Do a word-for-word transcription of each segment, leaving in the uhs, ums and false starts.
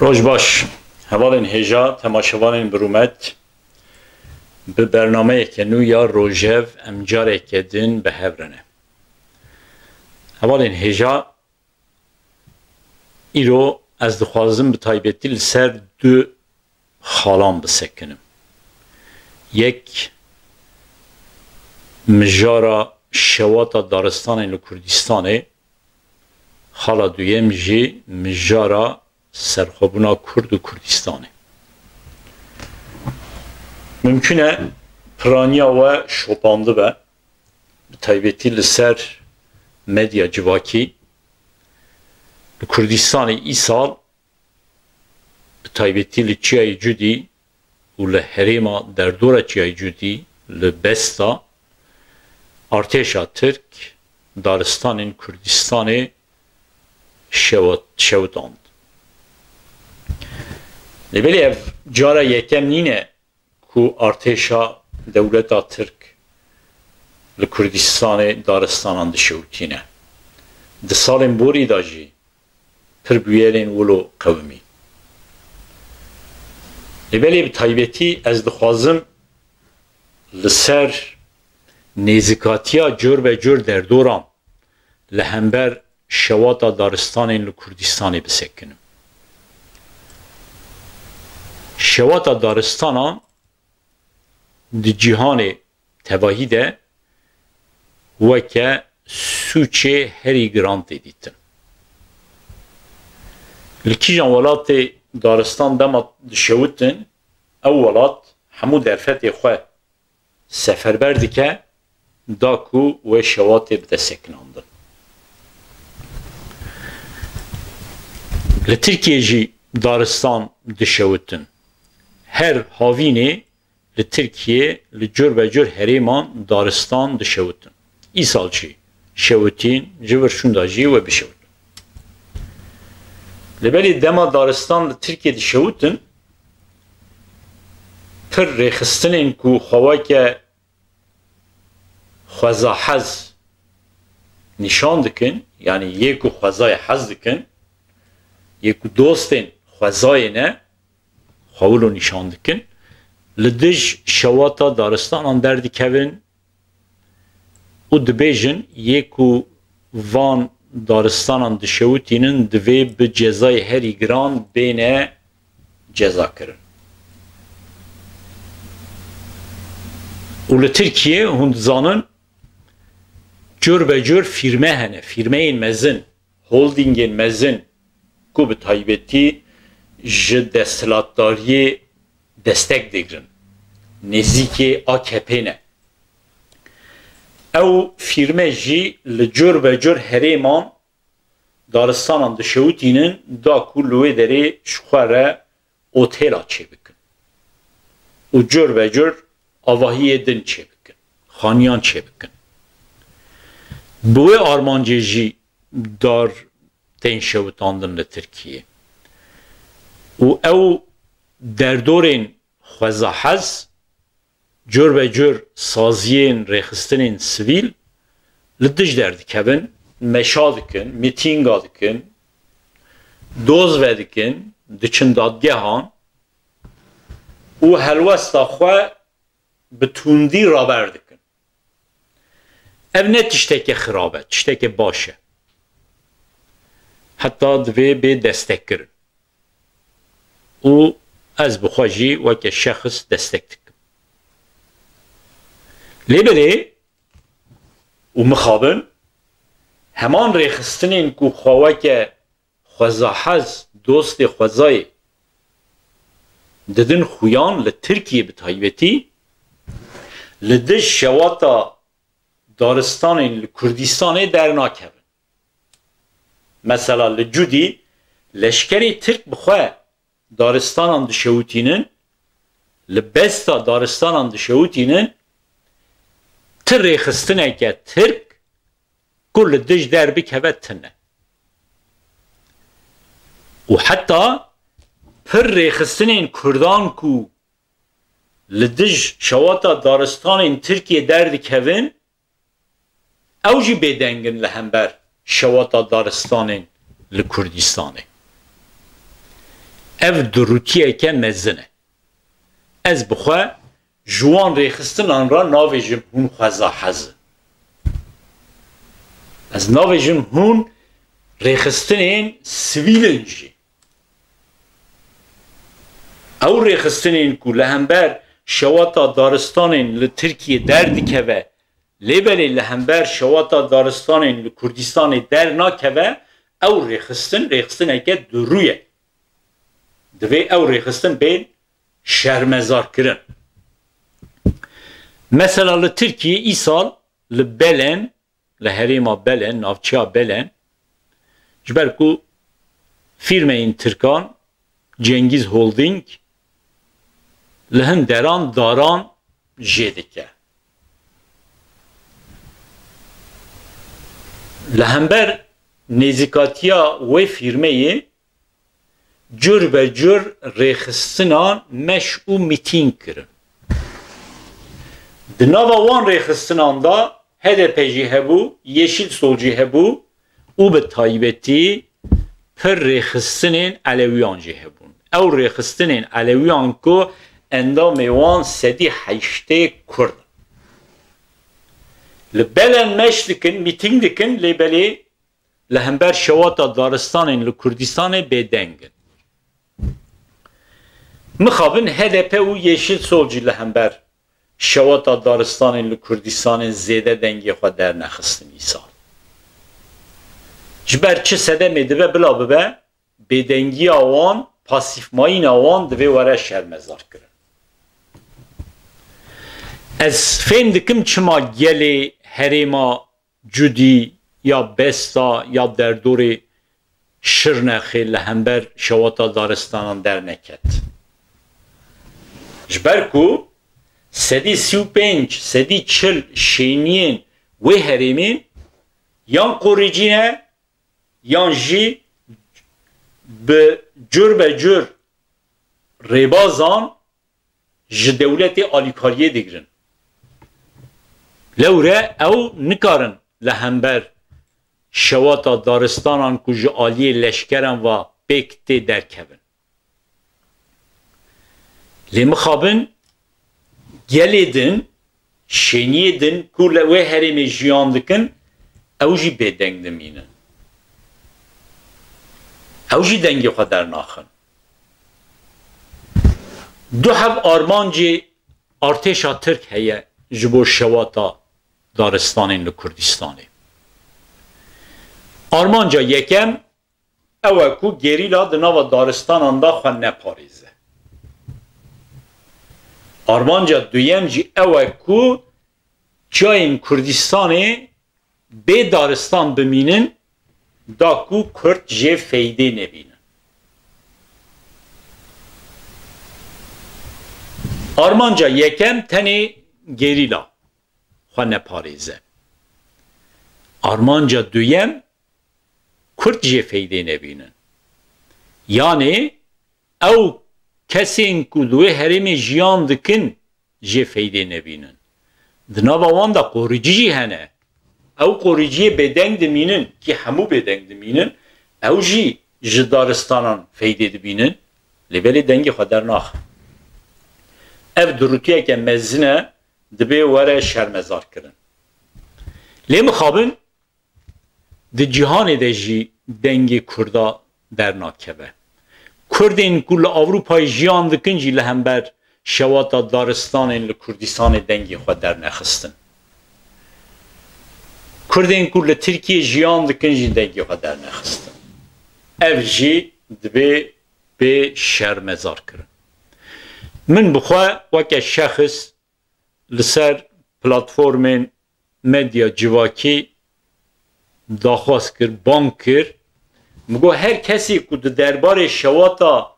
Roj baş, hevalên hêja, temaşevanên bi rûmet, bi bernameyeke nû ya Rojev em careke din bi hev re ne. Hevalên hêja, îro ez dixwazim bi taybetî li ser du xalan bisekinim. Yek, mijara şewata daristanê li Kurdistanê, xala duyem jî mijara serxwebûna Kurd û Kurdistanê. Mimkun e piraniya we şopandibe, bi taybetî li ser medya civakî. Li Kurdistanê îsal, bi taybetî li Çiyayê Cudî û li herêma derdora Çiyayê Cudî, li Besta, artêşa Tirk daristanên Kurdistanê şewit-, şewitand. Lê belê ev cara yekem nîne ku artêşa dewleta Tirk li Kurdistanê daristanan dişewitîne. Di salên borî de jî pir bûyerên wilo qewimî. Lê belê bi taybetî ez dixwazim li ser nêzîkatiya cor be cor derdoran li hember şewata daristanên li Kurdistanê bisekinim. Şewata daristanan di cîhanê tevahî de weke sûcê herî giran tê dîtin. Li kîjan welatê daristan dema dişewitin, ew welat hemû derfetê xwe seferber dike da ku wê şewatê bide sekinandin. Li Tirkiyê jî daristan dişewitin. Her havînê li Tirkiyê li cur be cur herêman daristan dişewitin. Îsal jî şewitîn, ji vir şûnda jî wê bişewitin. Lê belê dema daristan li Tirkiyê dişewitin, pir rêxistinên ku xwe weke xweza hez nîşan dikin, yanî yê ku xwezayê hez dikin, yê ku dostên xwezayê ne, xwe wilo nîşan dikin, li dij şewata daristanan derdikevin û dibêjin, yê ku van daristanan dişewitînin, divê bi cezayê herî giran bêne cezakirin. Û li Tirkiyê, hûn dizanin, cur be cur fîrme hene, fîrmeyên mezin, holdîngên mezin ku bi taybetî ji desthilatdariyê destek digrin, nêzîkê A K P ne. Ew fîrme jî li cur be cur herêman daristanan dişewitînin, da ku li wê derê ji xwe re otêla çêbikin û cur be cur avahiyê din çêbikin, xaniyan çêbikin. Bi wê armancê jî dar tên şewitandin li Tirkiyê. Û ew derdorên xwezahez, cur be cur saziyên rêxistinên sivîl li dij derdikevin, meşa dikin, mîtînga dikin, doz vedikin, diçin dadgehan û helwesta xwe bi tundî raber dikin. Ev ne tişteke xirab e, tişteke baş e. Heta divê bê destekkirin. Û ez bi xwe jî weke şexs destek dikim. Lê belê û mixabin heman rêxistinên ku xwe weke xwezahez, dostê xwezayê didin xuyan li Tirkiyê bi taybetî, li dij şewata daristanên li Kurdistanê dernakevin. Mesela li Cudî leşkerê Tirk bi xwe daristanan dişewitînin, li besta daristanan dişewitînin, ti rêxistineke Tirk ku li dij derbikeve tine. Û heta pir rêxistinên Kurdan ku li dij şewata daristanên Tirkiyê derdikevin, ew jî bêdeng in li hember şewata daristanên li Kurdistanê. Ev durûtiyeke mezin e. Ez bi xwe ji wan rêxistinan re navêjim hûn xweza hezin. Ez navêjim hûn rêxistinên sivîl in jî. Ew rêxistinên ku li hember şewata daristanên li Tirkiyê derdikeve, lê belê li hember şewata daristanên li Kurdistanê dernakeve, ew rêxistin, rêxistineke durû ye. Divê ew rêxistin bên şermezarkirin. Mesela li Tirkiyê îsal li Belen, li herêma Belen, navçeya Belen, ji ber ku fîrmeyên Tirkan, Cengiz Holding, li hin deran daran jê dike. Li hember nêzîkatiya wê fîrmeyê cur be cur rêxistinan meş û mîtîng kirin. Di nava wan rêxistinan de H D P jî hebû, Yeşil Sol jî hebû û bi taybetî pir rêxistinên Elewiyan jî hebûn. Ew rêxistinên Elewiyan ku endamê wan sedî heştê Kurd in. Li Belen meş dikin, mîtîng dikin, lê belê li hember şewata daristanên li Kurdistanê bêdeng in. Mixabin H D P û Yeşil Sol jî li hember şewata daristanên li Kurdistanê zêde dengê xwe dernexistin îsal. Ji ber çi sedemê dibe bila bibe, bêdengiya wan, pasîfmayîna wan divê were şermezarkirin. Ez fêm dikim çima gelê herêma Cudî ya Besta ya derdorê Şirnexê li hember şewata daristanan derneket. Ji ber ku sedî sî û pênc, sedî çil şêniyên wê herêmê yan qorîcî ne, yan jî bi cur be cur rêbazan ji dewletê alîkariyê digirin. Lewre ew nikarin li hember şewata daristanan ku ji aliyê leşkeran ve pêk tê derkevin. Lê mixabin gelê din, şêniyê din ku li wê herêmê jiyan dikin, ew jî bêdeng dimînin. Ew jî dengê xwe dernaxin. Du heb armancê artêşa Tirk heye ji bo şewata daristanên li Kurdistanê. Armanca yekem ew e ku gerîla di nava daristanan de xwe neparêze. Armanca duyem jî ew e ku çiyayên Kurdistanê bê daristan bimînin, da ku Kurd jê feydê nebînin. Armanca yekem tenê gerîla xwe neparêze. Armanca duyem Kurd jê feydê nebînin. Yanê ew kesên ku li wê herêmê jiyan dikin jê feydê nebînin. Di nava wan de qorîcî jî hene. Ew qorîciyê bêdeng dimînin, kî hemû bêdeng dimînin, ew jî ji daristanan feydê dibînin, lê belê dengê xwe dernaxin. Ev durûtiyeke mezin e, divê were şermezarkirin. Lê mixabin di cîhanê de jî dengê Kurda dernakeve. Kurdên ku li Ewropayê jiyan dikin jî li hember şewata daristanên li Kurdistanê dengê xwe dernexistin. Kurdên ku li Tirkiyê jiyan dikin jî dengê xwe dernexistin. Ev jî divê bê şermezar kirin. Min bi xwe weke şexs li ser platformên medya civakî daxwaz kir, bang kir. Min got, her kesê ku di derbarê şewata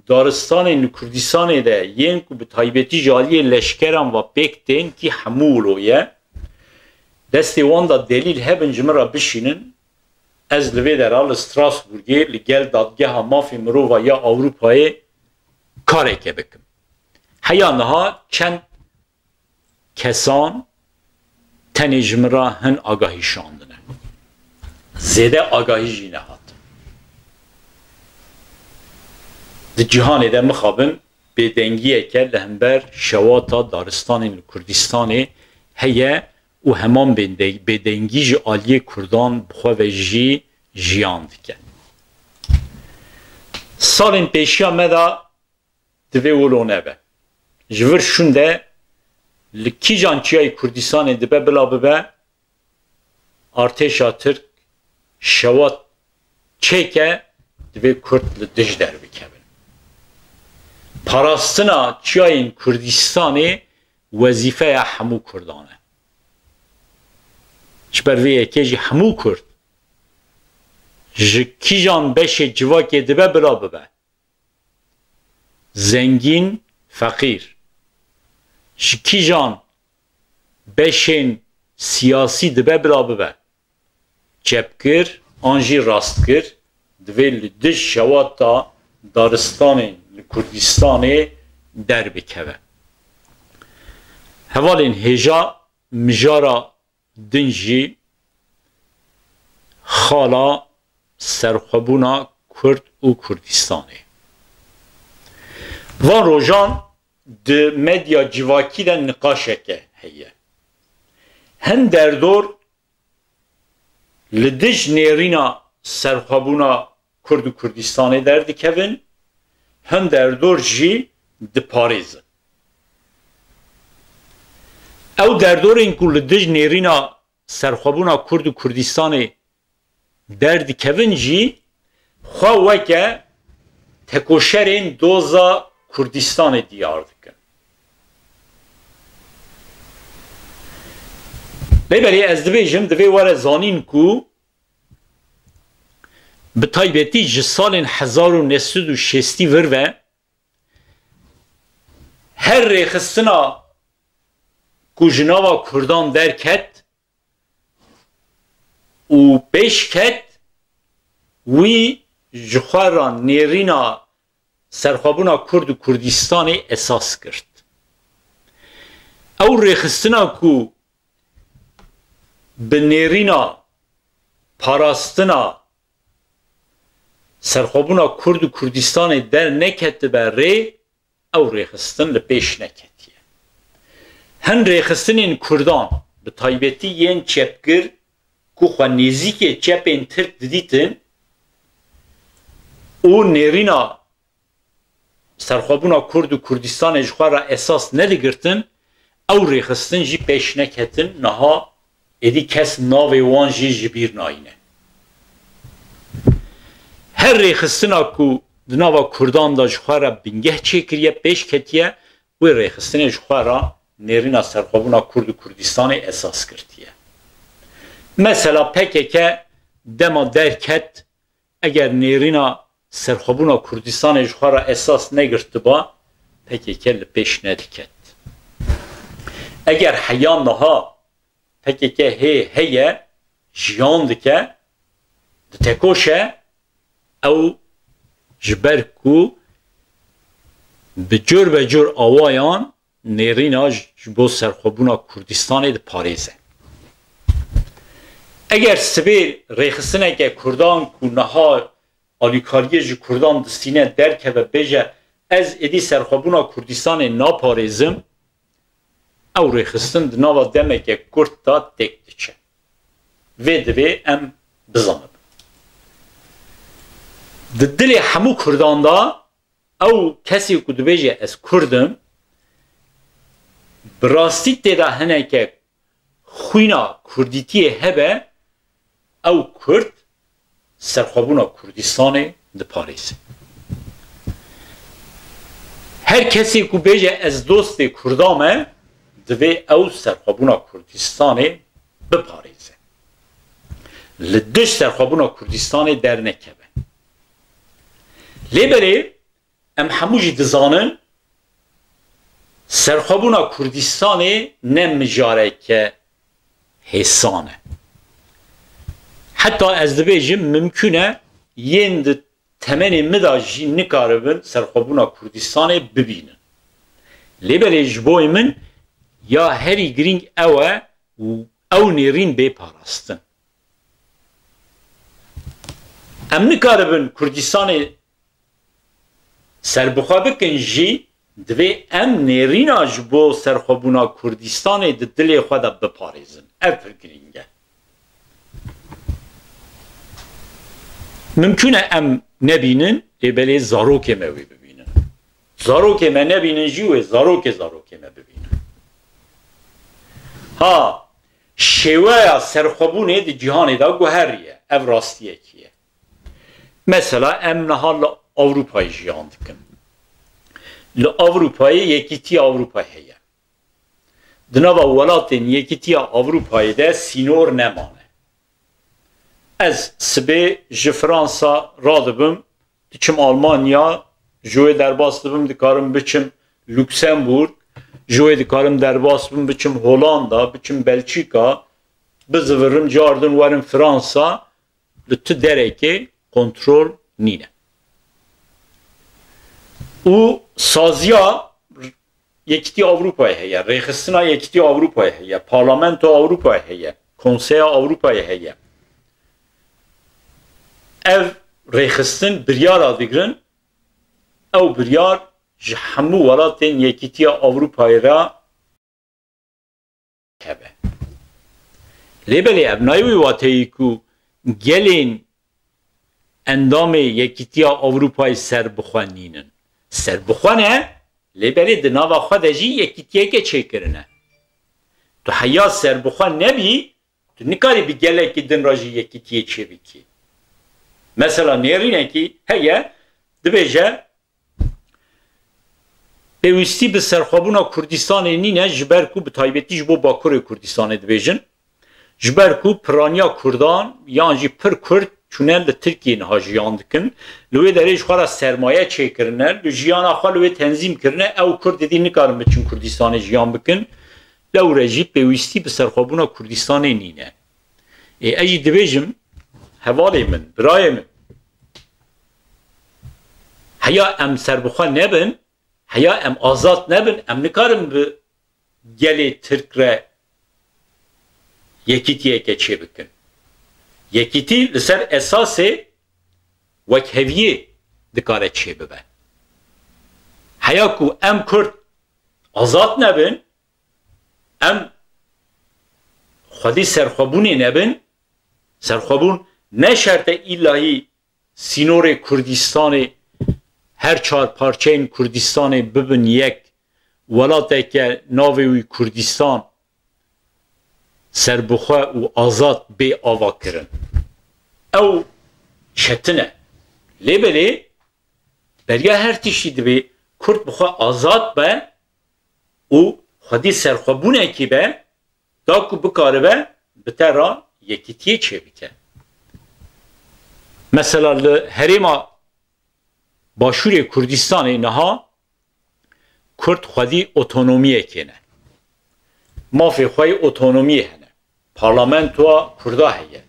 daristanên li Kurdistanê de yên ku bi taybetî ji aliyê leşkeran ve pêk tên, kî hemû wilo ye, destê wan de delîl hebin, ji min re bişînin, ez li vê dera li Strasbourgê li gel Dadgeha Mafê Mirova ya Ewropayê kareke bikim. Heya niha çend kesan tenê ji min re hin agahî şandine. Zêde agahî jî nehat. Di cîhanê de mixabin bêdengiyeke li hember şewata daristanên li Kurdistanê heye û heman bêde-, bêdengî ji aliyê Kurdan bi xwe ve jî jiyan dike. Salên pêşiya me de divê wilo nebe. Ji vir şûn de li kîjan çiyayê Kurdistanê dibe bila bibe, artêşa Tirk şewat çêke, divê Kurd li dij derbikevin. Parastina çiyayên Kurdistanê wezîfeya hemû Kurdan e. Ji ber vê yekê jî hemû Kurd ji kîjan beşê civakê dibe bila bibe, zengîn, feqîr, ji kîjan beşên siyasî dibe bila bibe, çepgir an jî rastgir, divê li dij şewata daristanên li Kurdistanê derbikeve. Hevalên hêja, mijara din jî xala serxwebûna Kurd û Kurdistanê. Van rojan di medya civakî de niqaşeke heye. Hin derdor li dij nêrîna serxwebûna Kurd û Kurdistanê derdikevin, hin derdor jî diparêzin. Ew derdorên ku li dij nêrîna serxwebûna Kurd û Kurdistanê derdikevin jî xwe weke tekoşerên doza Kurdistanê diyar dikin. Lê belê ez dibêjim, divê were zanîn ku bi taybetî ji salên hezar û neh sed û şêstî vir ve her rêxistina ku ji nava Kurdan derket û pêş ket, wî ji xwe re nêrîna serxwebûna Kurd û Kurdistanê esas girt. Ew rêxistina ku bi nêrîna parastina serxwebûna Kurd û Kurdistanê derneketibe rê, ew rêxistin li pêş neketiye. Hin rêxistinên Kurdan, bi taybetî yên çepgir ku xwe nêzîkê çepên Tirk didîtin û nêrîna serxwebûna Kurd û Kurdistanê ji xwe re esas nedigirtin, ew rêxistin jî pêş neketin, niha êdî kes navê wan jî ji bîr nayîne. Her rêxistina ku di nava Kurdan de ji xwe re bingeh çêkiriye, pêş ketiye, wê rêxistinê ji xwe re nêrîna serxwebûna Kurd û Kurdistanê esas girtiye. Mesela P K K dema derket, eger nêrîna serxwebûna Kurdistanê ji xwe re esas negirtiba, P K K li pêş nediket. Eger heya niha P K K hê heye, jiyan dike, ditekoşe, ew ji ber ku bi cur be cur awayan nêrîna ji bo serxwebûna Kurdistanê diparêze. Eger sibê rêxistineke Kurdan ku niha alîkariyê ji Kurdan distîne derkeve, bêje, ez êdî serxwebûna Kurdistanê naparêzim, ew rêxistin di nava demeke kurt de têk diçe. Vê divê em bizanibin. Di dilê hemû Kurdan de ew kesê ku dibêje ez Kurd im, bi rastî tê de hineke xwîna Kurdîtiyê hebe, ew Kurd serxwebûna Kurdistanê diparêze. Her kesê ku bêje ez dostê Kurda me, divê ew serxwebûna Kurdistanê biparêze. Li dij serxwebûna Kurdistanê dernekeve. Lê belê em hemû jî dizanin, serxwebûna Kurdistanê ne mijareke hêsan e. Heta ez dibêjim, mimkûn e yên di temenê min de jî nikaribin serxwebûna Kurdistanê bibînin. Lê belê ji bo min ya herî girîng ew e û ew nêrîn bê parastin. Em nikaribin Kurdistanê serbixwe bikin jî, divê em nêrîna ji bo serxwebûna Kurdistanê di dilê xwe de biparêzin. Ev pir girîng e. Mimkûn e em nebînin, lê belê zarokê me wê bibînin. Zarokê me nebînin jî wê zarokê zarokê me bibînin. Ha, şêweya serxwebûnê di cîhanê de guheriye. Ev rastiyekî ye. Mesela em niha li Ewropayê jiyan dikin. Li Ewropayê Yekîtiya Ewropayê heye. Di nava welatên Yekîtiya Ewropayê de sînor nemane. Ez sibê ji Fransa radibim, diçim Almanya, ji wê derbas dibim, dikarim biçim Luksemburg, ji wê dikarim derbas bim, biçim Hollanda, biçim Belçîka, bizivirim, cardin werim Fransa, li tu derekê kontrol nîne. Û saziya Yekîtiya Ewropayê heye, rêxistina Yekîtiya Ewropayê heye, Parlamentoya Ewropayê heye, Konseya Ewropayê heye. Ev rêxistin biryara digirin, ew biryar ji hemû welatên Yekîtiya Ewropayê re hebe. Lê belê ev nayê wî wateyî ku gelên endamê Yekîtiya Ewropayê serbixwe nînin. Serbixwe ne, lê belê di nava xwe de jî yekîtiyeke çêkirine. Tu heya serbixwe nebî, tu nikarî bi gelekî din re jî yekîtiyê çêbikî. Mesela nêrînekî heye, dibêje, pêwîstî bi serxwebûna Kurdistanê nîne, ji ber ku bi taybetî ji bo Bakurê Kurdistanê dibêjin, ji ber ku piraniya Kurdan yan jî pir Kurd çûne li Tirkiyê niha jiyan dikin, li wê derê ji xwe re sermaye çêkirine, li jiyana xwe li wê tenzîm kirine, ew Kurd êdî nikarin biçin Kurdistanê jiyan bikin, lewre jî pêwîstî bi serxwebûna Kurdistanê nîne. Ê, ez jî dibêjim, hevalê min, birayê min, heya em serbixwe nebin, heya em azad nebin, em nikarin bi gelê Tirk re yekîtiyeke çêbikin. Yekîtî li ser esasê wekheviyê dikare çêbibe. Heya ku em Kurd azad nebin, em xwedî serxwebûnê nebin, serxwebûn ne şert e îllahî sînorê Kurdistanê, her çar parçeyên Kurdistanê bibin yek, welateke navê wî Kurdistan, serbixwe û azad bê avakirin. Ew çetin e. Lê belê beriya her tiştî divê Kurd bi xwe azad be û xwedî serxwebûnekî be, da ku bikaribe bi te re yekîtiyê çêbike. Mesela li herêma Başûrê Kurdistanê niha Kurd xwedî otonomiyekê ne. Mafê xwe yê otonomiyê hene. Parlamentoya Kurda heye.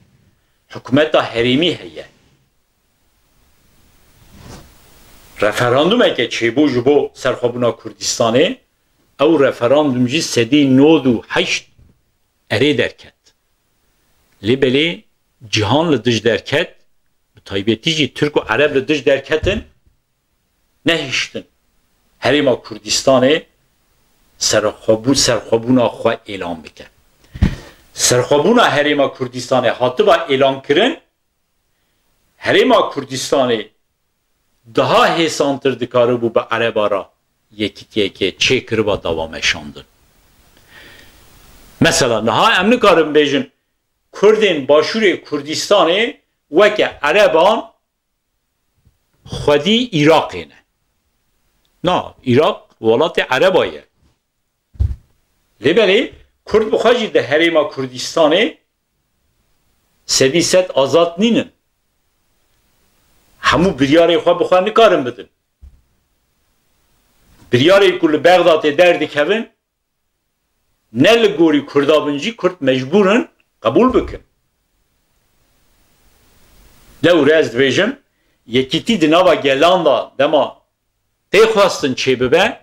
Hikûmeta herêmî heye. Referandumeke çêbû ji bo serxwebûna Kurdistanê, ew referandum jî sedî nod û heşt erê derket. Lê belê cîhan li dij derket, bi taybetî jî Tirk û Ereb li dij derketin, nehiştin Herêma Kurdistanê serxwebû-, serxwebûna xwe êlan bike. Serxwebûna Herêma Kurdistanê hatiba êlankirin, Herêma Kurdistanê daha hêsantir dikaribû bi Ereba re yekîtiyekê çêkiriba dava meşandin. Mesela niha em nikarin bêjin Kurdên Başûrê Kurdistanê weke Ereban xwedî Iraqê ne. Na, Iraq welatê Ereba ye. Lê belê Kurd bi xwe jî di Herêma Kurdistanê sedî sed azad nînin. Hemû biryarê xwe bi xwe nikarin bidin. Biryarê ku li Bexdatê derdikevin, ne li gorî Kurda bin jî Kurd mecbûr in qebûl bikin. Lewre ez dibêjim, yekîtî di nava gelan de dema tê xwestin çêbibe,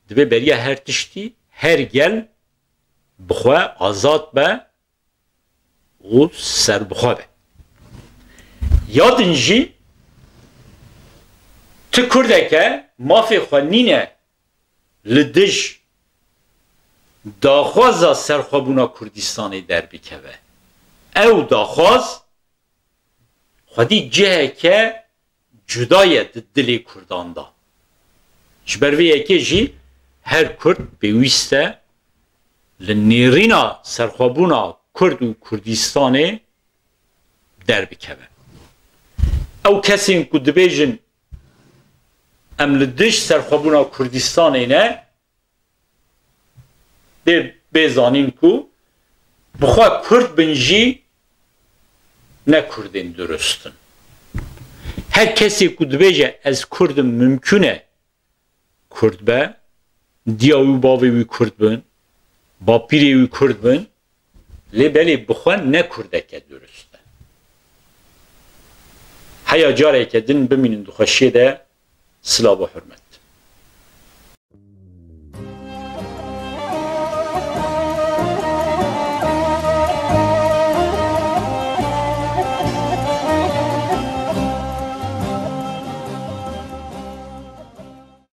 divê beriya her tiştî, her gel bi xwe azad be û serbixwe be. Ya din jî Ti Kurdeke mafê xwe nîne li dij daxwaza serxwebûna Kurdistanê derbikeve. Ew daxwaz xwedî ciheke cuda ye di dilê Kurdan de. Ji ber vê yekê jî her Kurd pêwîst e li nêrîna serxwebûna Kurd û Kurdistanê derbikeve. Ew kesên ku dibêjin em li dij serxwebûna Kurdistanê ne, dê bê zanîn ku bi xwe Kurd bin jî ne Kurdên durust in. Her kesê ku dibêje ez Kurd im, mimkûn e Kurd be, diya wî û bavê wî Kurd bin, bapîrê wî Kurd bin, lê belê bi xwe ne Kurdeke durust e. Heya careke din bimînin di xweşiyê de, silav û hurmet.